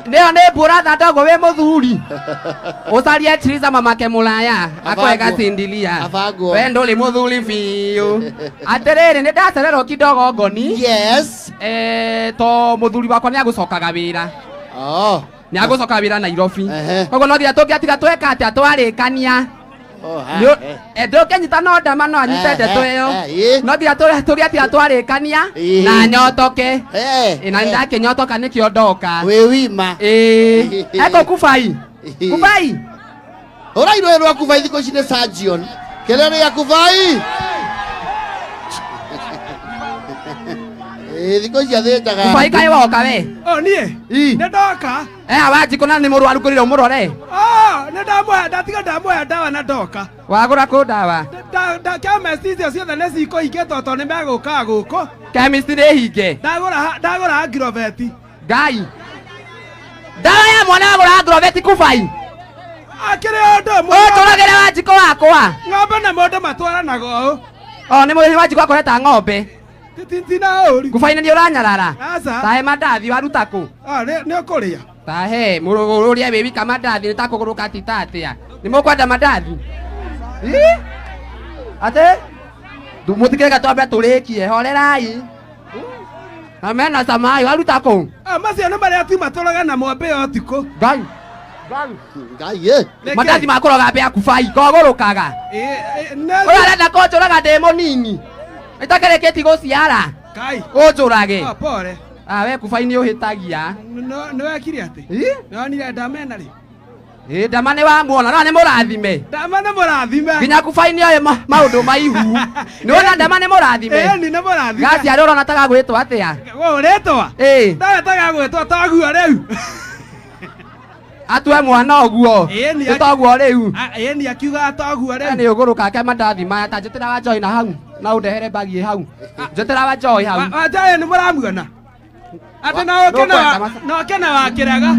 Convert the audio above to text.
Nĩyo nĩ mbura thanda ũguo wĩ mũthuri. Ũcarie Triza mamake mũraya akũhe Abangwo. gacindilia. Abangwo. We ndũrĩ mũthuri biũ. Atĩrĩrĩ nĩ ndacererwo kidogo ngoni. Yes. Eh, to mũthuri wakwa nĩ agũcokaga wĩra. Oh. Nĩ agũcoka wĩra Nairobi. Ehe. Koguo no nginya tũngĩatiga tweka atĩa twarĩkania. Oh, ha, eh. Ndũngĩnyita no ndama no anyite Eh, ndeto eh, ĩyo. eh, ĩ. No nginya tũgĩatiga twarĩkania Ĩ. na nyotoke. Eh, Ĩ, na nĩndakĩnyotoka nĩkĩo ndoka. Wĩ wima. Ĩ, eko kubai. Kubai. Ũrairwo rwa kubai thikũ ici nĩ surgeon. Kelele ya kubai. Eh, thikũ ici athĩnjaga. Kubai kaĩ woka we. O niĩ Ĩ. nĩ ndoka. Eh, Wanjikũ na nĩ mũrwaru kũrĩra ũmũrore. Oh, nĩ ndamũhe ndatiga ndamũhe ndawa na ndoka. Wagũra kũ ndawa? Chemist icio ciothe nĩ cikũhingĩtwo tondũ nĩ megũkaga gũkũ. Chemist nĩ hinge. Ndagũra Agrovet. Ngai. Ndawa ya mwana wagũra Agrovet kubai. Akĩrĩ ũndũ ũmwe. Ũtũragĩre Wanjikũ wakwa. Ng'ombe na mũndũ matwaranaga ũũ. O nĩ mũrĩmi Wanjikũ akoreta ng'ombe. Tina ũru. Kubai nĩ ũranyarara. Aca. Tahe mandathi waruta kũ? Ah, nĩ ũkũrĩa. Tahe mũrũrĩa wĩ wika mandathi nĩ ta kũgũrũka tita atĩa. Nĩ mũkwenda mandathi? Ĩ? Atĩ? Mũtikĩreka twambe tũrĩkie horerai. Na mena samai waruta kũ? Ah, macio nĩ marĩa tiuma tũroge na mwambĩ ũtukũ. Ngai. Ngai eh. Nĩkĩ? Mandathi ma kũroga mbĩa kubai kogũrũkaga. Ĩ, ĩ, nĩ- Ũyũ arenda kũnjũraga ndĩ mũnini. Itakerekĩti gũciara. Kai. Ũnjũrage. Ah, pole. Ah, we kubai nĩ ũhĩtagia. Nĩ wekire atĩ? Ĩ? Nĩ wonire ndama ĩna rĩ? Ĩ, ndama nĩ wamuona no nĩ mũrathime. Ndama nĩ mũrathime. Nginya kubai nĩ oĩ maũndũ ma ihu. Nĩ wona ndama nĩ mũrathime. Ĩni nĩ mũrathime. Gaciarĩ ũrona ta gagwĩtwo atĩa? Wo rĩtwa? Ĩ. Ndawe tagagwĩtwo toguo rĩu. Atue mwana ũguo. Ĩni Nĩ toguo rĩu. Ah, ĩni akiugaga toguo rĩu. Nĩ ũgũrũka ke mandathi maya ta njĩtĩra wa Joy na hau. Na ũndehere bagi ĩ hau. Njĩtĩra wa Joy hau. Wanjayo nĩ mũramuona? Atĩ no ũke na Nũkwenda no ũke na wakĩrega.